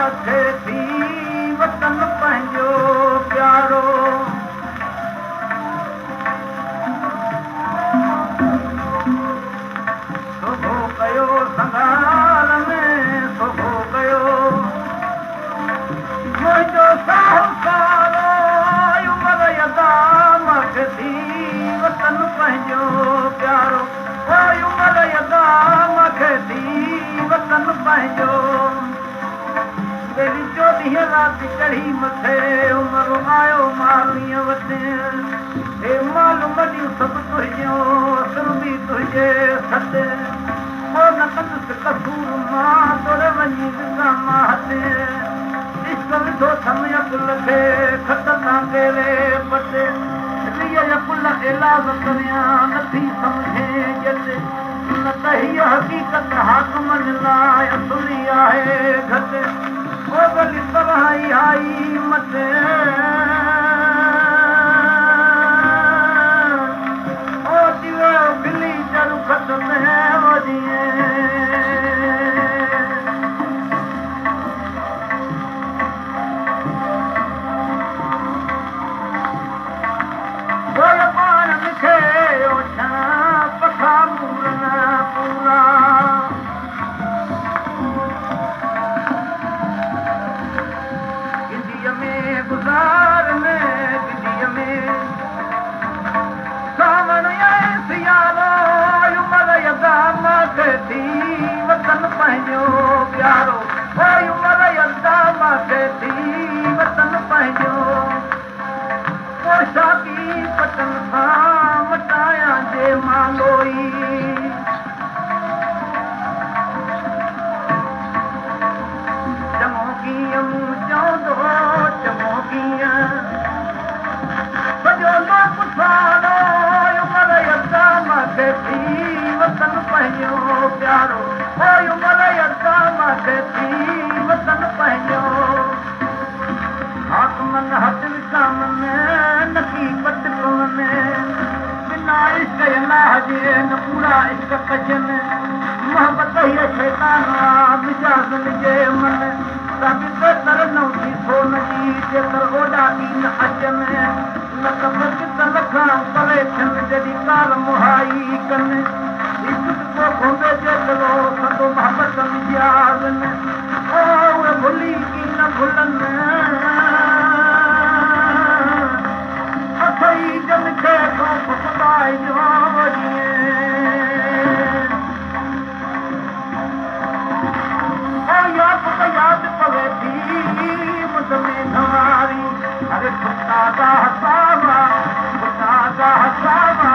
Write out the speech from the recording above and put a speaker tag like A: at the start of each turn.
A: مون کي ٿي وطن پنهنجو پيارو. سوگهو ڪيو سنگهار ۾ سوگهو ڪيو. منهنجو ساهه سارو عمر ادا مون کي ٿي وطن پنهنجو پيارو. او عمر ادا مون کي ٿي وطن پنهنجو. ٻيلي 14 رات چڙهي مٿي عمر آيو مارويءَ وٽ. هي مال مڏيون سڀ تنهنجو اثر به تنهنجي سڏ. ڪو نه ڪندس قصور مان توڙي وڃي وڪامان هٿ. عشق وڌو ٿم عقل کي کٽ تان ڪيري پٽ. ريءَ عقل ايلاز ڪريان نٿي سمجهي ڄٽ. نه ته هيءَ حقيقت حاڪمن لاءِ اصلي آهي گهٽ. او ڀلي طرح اها ئي مٽ. او ٿي ويو گلي چڙ کٽ تي جيئن. پاڻ کي اوڇڻ پکا مور نه پورا. گنجيءَ ۾ گذار ۾ گنجيءَ ۾ سانوڻ ۽ سيارو عمر ادا مون کي ٿي وطن پنهنجو پيارو. او عمر ادا مون کي ٿي وطن پنهنجو. پوشاڪي پٽن سان مٽايان جي مالوئي. چڱو ڪيئن مون چوندو چڱو ڪيئن. سڄو لوڪ سارو عمر ادا مون کي ٿي وطن پنهنجو پيارو. او عمر ادا مون کي ٿي وطن پنهنجو. حاڪمن هٿ وڪامن نڪي پٽ پون. بنا عشق الله جي نه پورا عشق ڪجن. محبت هيءَ شيطان آ مجازن جي من. تر نه ٿي سون جي جيتر اوڏا ڪي نه اچن. نه ته بچت لکان پري ٿين جڏهن ڪار مهائي ڪن. هي ڪجهه ڪو کونبي جيترو سندو محبت مجازن. او اهي ڀلي ڪي نه ڀلن. اٿئي جن کي خوف خدائي جو جيئن. او ياد ته ياد پوي ٿي مند ۾ گهواري. اري ڦٽا گاهه ساوا ڦٽا گاهه ساوا.